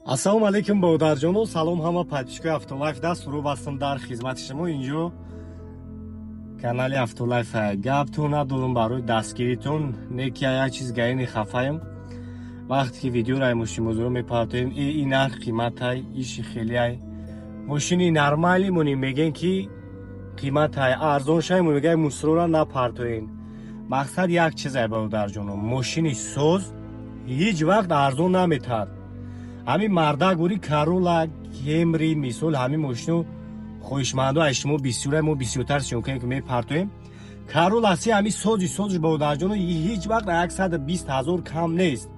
Ассалому алайкум, бародарҷоно, салом ҳама подписчикои Автолайф. Дастуру бастам дар хизмати шумо. Инҷо канали Автолайф. Гаптон надорам барои дастгиритон. Не ки як чиз гаини хафаем. Вақте ки видеоро мошинбозоро мепартоем, и нарх қиматай, иши хелиай. Мошини нормали монӣ мегӯем, ки қиматай, арзон шай мегӯям, мусрора напартоен. Мақсад як чизай, бародарҷоно: мошини соз ҳеҷ вақт арзон наметад. Ҳамин мардак гури Карола, Кемри, мисол, ҳамин мошино хоҳишмандо аз шумо бисёра. Мо бисёртар съёмка ки мепартоем. Карола си, ҳамин сози созш, бародарҷоно, ҳеҷ вақт 120 000 кам нест.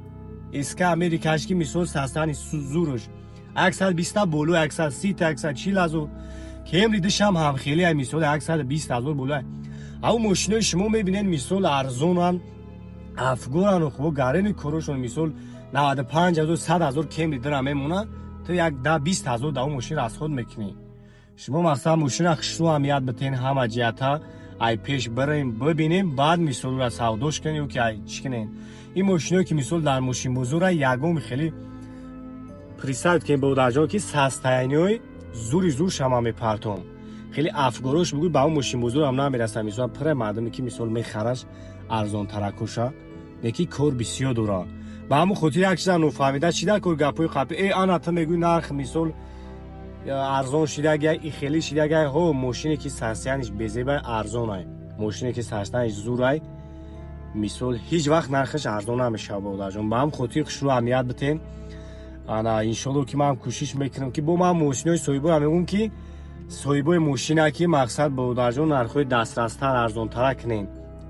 СК Америкаш ки, мисол, састани зуруш 120 боло, 130, 140 000. Кемри дишам ҳамхели, мисол, 120 000 боло. Ав мошинои шумо мебинед, мисол, арзонан, афгорану хубо гарени корошон, мисол, 95 000, 100 000 Кемри дира мемонад. Ту як да 20 000 да мошин расход мекунӣ. Шумо, мақсад, мошина хушрӯ ҳамият битен, ҳама ҷиҳата ай пеш бирем, бибинем, баъд, мисолра савдош кунем ё ки ай чӣ кунем. Ин мошиное ки, мисол, дар мошинбозора ягон хеле представить кунем, бародарҷон, ки состояниҳои зури зур шама мепартом. Хеле афгорош бигӯй, ба он мошинбозорам намерасам. Мисол, пура мардуме ки, мисол, мехараш арзонтаракоша, неки кор бисёр дорад. Ба ҳамон хотир як чиза нофаҳмида чида кор гапҳои қапи э ана ту мегӯй, нарх, мисол, арзон шидагай, и хеле шидагай. Ҳо, мошине ки состояниш безебай, арзонай. Мошине ки состояниш зурай, мисол, ҳеҷ вақт нархаш арзон намешавад, бародарҷон. Ба ҳам хотир хушрӯ аҳамият битен. Ана, иншолло, ки ман кӯшиш мекунам, ки бо ман мошинои соҳибоя мегӯм, ки соҳибои мошина ки, мақсад, бародарҷон, нархҳои дастрастар, арзонтара кунен.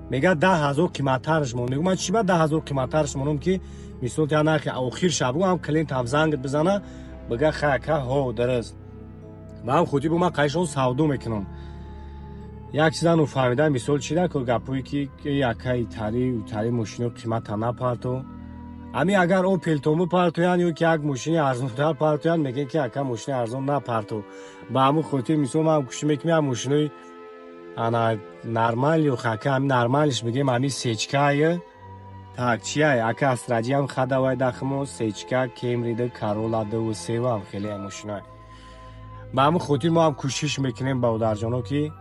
Мега, 10 000 қиматтараш мон. Мегӯ, ман чӣ ба 10 000 қиматтараш монам, ки, мисол, я нархи охир шаб ҳам клиент ҳам зангат бизана, бига: «Хай, ака, ҳо, дуруст». Ба ҳам хотир бо ман қайшон савдо мекунам. Як чиза нофаҳмида, мисол, чи накор гапҳое ки ака итари утари мошино қимата напарто. Ами агар Опелтон бипартоянд ё ки як мошини арзонтар партоянд, мегӯянд, ки ака, мошини арзон напарто. Ба ҳамон хотир, мисол, ман кӯшиш мекунам, як мошинои ана нормалиё, ака, ами нормалиш мегӯем, ами сечкае. Так, чия, ака, астраҷиам хадавай дахмо, сечка, Кемрида, Карола дуву севам хеле мошиное. Ба ҳамон хотир мо ҳам кӯшиш мекунем, бародарҷоно, ки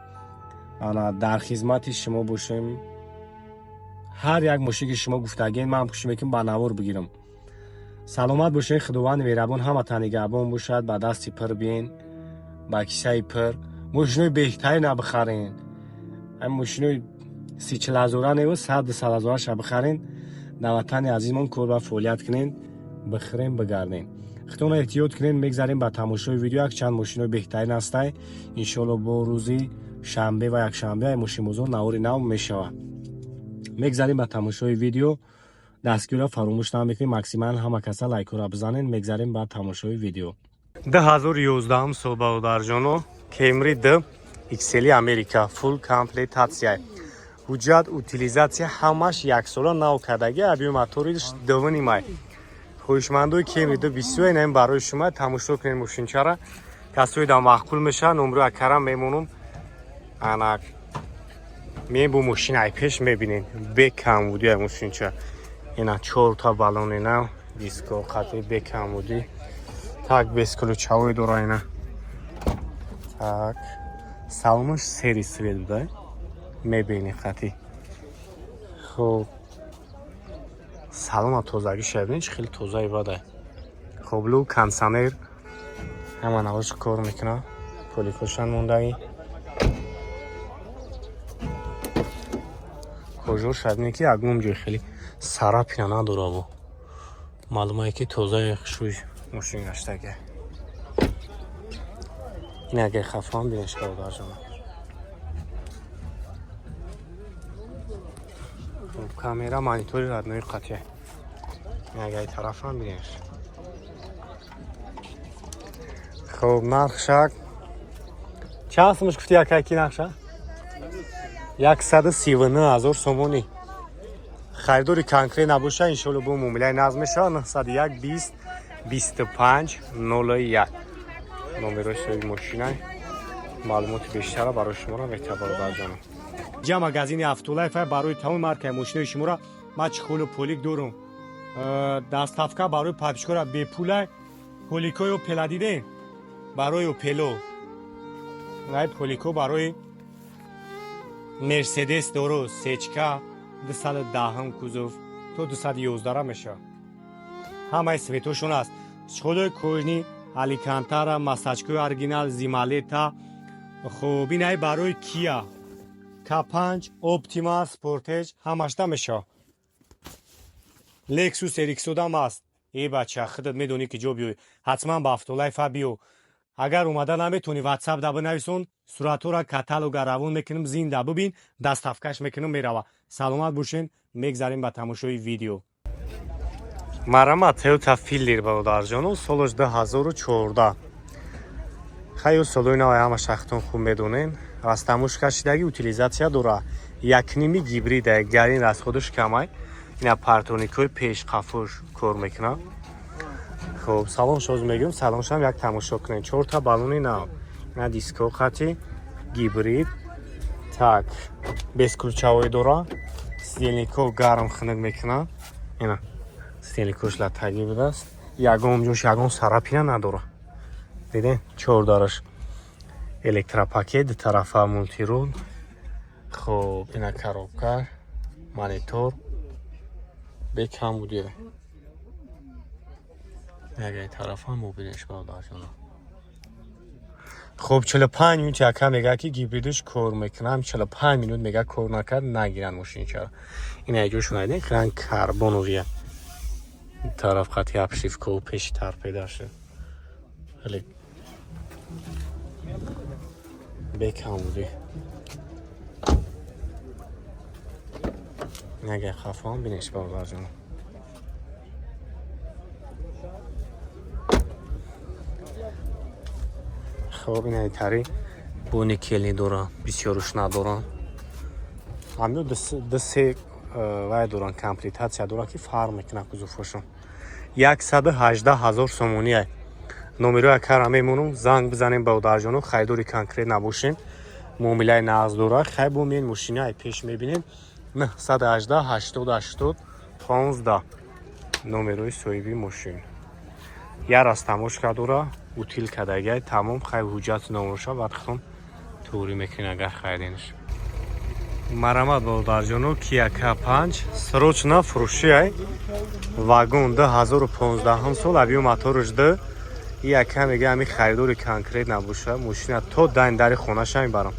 ана дар хизмати шумо бошем. Ҳар як мошин ки шумо гуфтагем, ман кӯшиш мекунам ба навор бигирам. Саломат бошед, Худованди меҳрабон ҳаматан нигаҳбон бошад. Ба дасти пир биен, ба кисаи пир мошинои беҳтарина бихарен. Ҳамин мошинои 30-40 ҳазора неву 100-200 ҳазораша бихарен, дар ватани азизмон кор ба фаъолият кунен, бихӯрем, бигардем. Худтонро эҳтиёт кунед. Мегзарем ба тамошои видео. Якчанд мошинои беҳтарин ҳастай. Иншоалло, бо рӯзи шанбе ва якшанбе мошинбозор навори нав мешавад. Мегзарем ба тамошои видео. Дастгириро фаромӯш намекунем, максимально ҳама каса лайкҳоро бизанед. Мегзарем ба тамошои видео. 2011 сол, бародарҷоно, Кемри д XL Америка, фулл комплектация, ҳуҷҷат, утилизация ҳамаш яксола нав кардагӣ, объём моториш 2,5. Хоҳишмандои Кемри д бисёр инам барои шумо. Тамошо кунед мошинчара. Касои да маъқул мешавад, номро акарам мемонам. Ана меем, бо мошин ай пеш мебинед, бе камбудӣ ай мошинча. Ина чорта баллони нав, диско қатъи, бе камбудӣ. Так, бесключевой дора ина. Так, салонаш серый цвет буда, мебини қатъи. Хуб, салона тозагӣ шабини, чи хеле тозаи бада. Хоб, люк, кондиционер, ҳама навош кор мекунад, поликошан мондагӣ. Кожор шабине, ки ягон ҷой хеле царапина надораву маълумае, ки тозаи хушрӯй мошин гаштага. Ин агар хафан бинеш, бародарҷона. Хуб, камера, монитори родной қатъя. Ин агар тарафам бинеш. Хуб, нархшак чанд сумаш гуфти, якай, ки нархша? 139 000 сомонӣ. Харидори конкрет набоша, иншоалло, бо муомилаи назм мешавад. 901 20 25 01 номерои соҳиби мошина. Маълумоти бештара барои шуморо метавон, бародарҷонам. Ҷа магазини Автолайф барои тамоми маркаи мошинои шуморо ман чехолу полик дорум. Доставка барои подписчикора бепулай. Поликои Опела дидем, барои Опело. Най полико барои Мерседес доро, сечка 210 кузов то 211 мешавад. Ҳамаи цветошон аст. Чехолои кожаный, алькантара, масачкои оригинал, зималета. Хуб, инай барои Кия К5, Оптима, Спортеҷ ҳамашда мешавад. Лексус RX-одам аст. Э бача, худат медонӣ, ки ҷо биёй, ҳатман ба Автолайфа биё. Агар омада наметавонӣ, ватсап да бинависон, суратҳоро, каталога равон мекунем, зинда бибин, доставкаш мекунем, мерава. Саломат бошен. Мегзарем ба тамошои видео. Марама, Toyota Fielder, бародарҷоно, солаш 2014. Хайё, солои навай ҳама шахтон хуб медонен. Растамошка шидаги, утилизация дора, якними гибрида, гарин, расходаш камай. Ина парктроникҳои пешқафош кор мекунад. Хуб, салон шоз мегӯем, салоншам як тамошо кунем. Чорта баллони нав, ина диско хати, гибрид. Так, бесключевой дора, сидельникҳо гарм хунук мекунад. Ина сидельникош латагӣ будааст, ягон ҷош ягон царапина надора, дидем. Чордараш электропакет, дутарафа мультирул. Хуб, ина коробка, монитор бекам буди. Ягай тарафа мобилеш, бародарҷоно. Хуб, 45 минут яка мега, ки гибридш кор мекунам, 45 минут мега, кор накард, нагиранд мошинчаро. Ина ҷошо найдем, хелан карбоновия, тараф хати обшивкаву пеши торпеда шуд, хеле бекам буди. Ягай хафон бинеш, бародарҷоно. Хоб, инаи тари бо никелни дора, бисёруш надоранд. Ҳамиё ду се вай доранд, комплектация доранд, ки фарқ мекунад кузовҳошон. 118 000 сомоние. Номерои акара мемонам, занг бизанем, бародарҷоно. Харидори конкрет набошем, муомилаи нағз дорад. Хай, бо меен, мошинаи пеш мебинем. 918 80 80 15 номерои соҳиби мошин. Як растамошка дора, утил кардагиай, тамом. Хай, ҳуҷҷати номроша баъд худтон туғрӣ мекунед, агар хариденаш. Марамат, бародарҷоно, Кия К5 срочно фурӯшиай. Вагон, 2015 сол, объём мотораш д и яка мега. Ами харидори конкрет набоша, мошина то дань дари хонаша мебарам.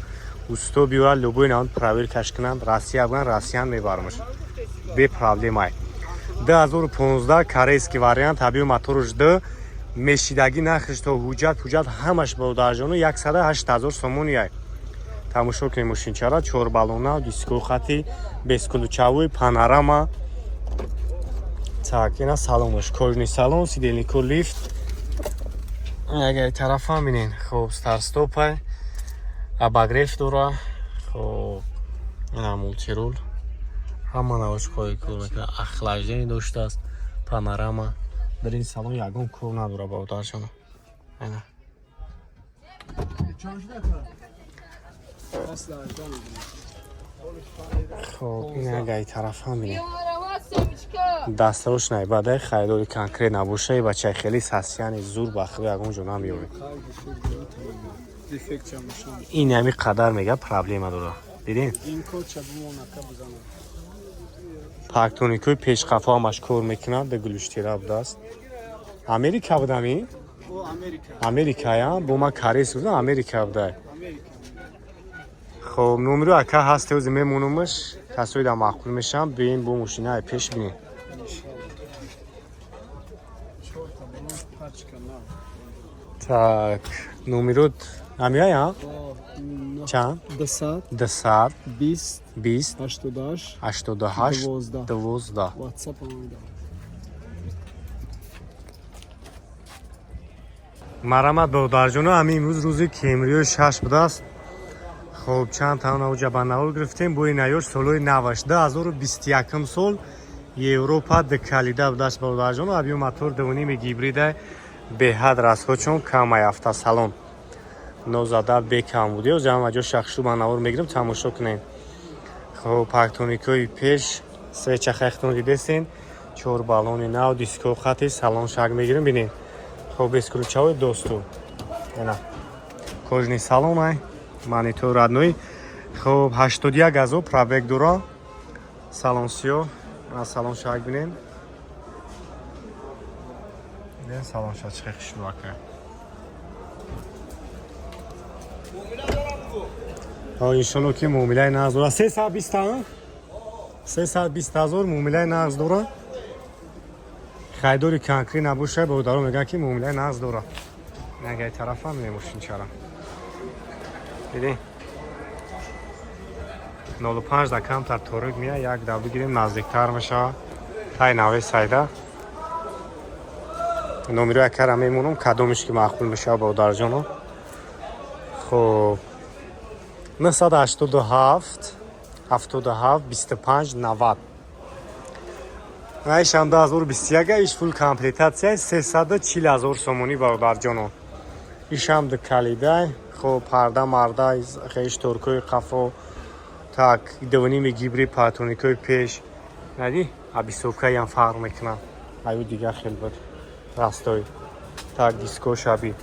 Усто биёрад, любой навъ проверкаш кунанд, Россия биган, Россиян мебарамаш, бе проблемай. 2015, корейский вариант, объём мотораш д мешидагӣ. Нархиш то ҳуҷҷат ҳуҷҷат ҳамаш, бародарҷоно, 108 000 сомонияй. Тамошо кунем мошинчара: чор баллона, диско хати, бесключевой, панорама. Так, ина салонаш, кожаный салон, сидельнико лифт. Агар тарафа бинен, хоб, старт-стопай, обогрев дора. Хоб, ина мультирул, ҳама навош кори кор мекунад, охлаждение доштааст, панорама. Дар ин салон ягон кор надора, бародарҷоно. Ина. Чанд шуда ка? Фасли 18 мебинем. Хоб, ин агаи тарафа бинем. Ёрават семечка. Дастарош баъдай харидори конкрет набоша, и бачаи хеле сасияни зур, ба худ ягон ҷо намеёбед. Дефект ча мошин. Ин ҳами қадар мега проблема дора, дидем. Ин код ча бимона ка бизанам. Парктроникҳои пешқафо ҳамаш кор мекунад, да глуштира будааст. Америка будам ин? О, Америка. Америкая, бо ман корейс будам, Америка будай. Америка. Хоб, номеро ака ҳаст, ҳози мемонумаш. Касои да маъқул мешавам, биёем, бо мошинаи пеш бинем. Иншалло. Чорта балон, пачка нав. Так, номерот ҳамияя? О, Чанд? 200 200 20 20 88 88 12. 12. WhatsApp омада. Марамат, бародарҷоно, ҳамин имрӯз рӯзи Кемриёи шаш будааст. Хоб, чанд тана уҷа ба навор гирифтем. Бои наёш солҳои наваш, 2021 сол, Европа, дкалида будааст, бародарҷоно. Объём мотор дувними, гибрида, беҳад расходчон камай. Автосалон нозада, бекам буди. Ҳозир ҳама ҷо шахшу ба навор мегирем, тамошо кунем. Хоб, парктроникҳои пеш, свеча хайхтон дидесен, чор баллони нав, диско хати, салон шак мегирем, бинем. Хоб, бесключевой доступ, ена кожаный салон ай, монитор родной. Хоб, 81 ҳазор пробег дора. Салон сиёҳ. Ана салон шак бинем. Бин салон ша, чӣ хушрӯака. Иншолло, ки муомилаи нағз дора. 320, 320 ҳазор муомилаи нағз дора. Харидори конкрет набошад, бародаро мегӯянд, ки муомилаи нағз дора. Нагаи тарафам мемошинчара дидӣ, 05 да камтар торик мея. Як да бигирем, наздиктар мешава. Тай наве сайда номеро якара мемонам, кадомиш ки маъқул мешава, бародарҷоно. Хоб, 987 77 25 90. Айшам 2021, иш фулл комплектация, 340 ҳазор сомонӣ, бародарҷоно. Ишам ду калидай. Хоб, парда марда, хеш торкои қафо, так, дувними гибрид, парктроникои пеш. Нади обвесовкаям фарқ мекунад, аю дигар хел буд растой. Так, дискошаби,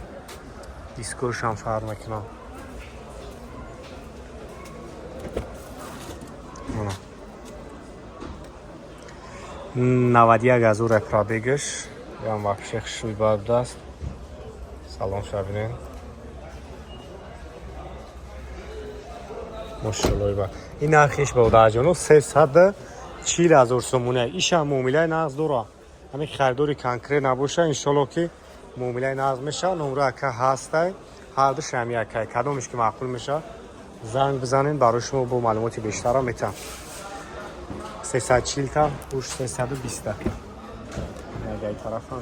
дискошам фарқ мекунад. Мана. 91 ҳазор пробегаш. Ям вообще хушрӯй будааст. Салон шабинен. Мошаллои ба. Ин нархиш, бародарҷоно, 340 ҳазор сомония. Ишам муомилаи нағз дора. Ҳамин харидори конкрет набоша, иншолло, ки муомилаи нағз мешава. Номро ака ҳастай. Ҳардуш ҳами акай. Кадомеш ки маъқул мешава, занг бизанед, барои шумо бо маълумоти бештарро метам. 340 та, уш 320 та. Ягай тарафам.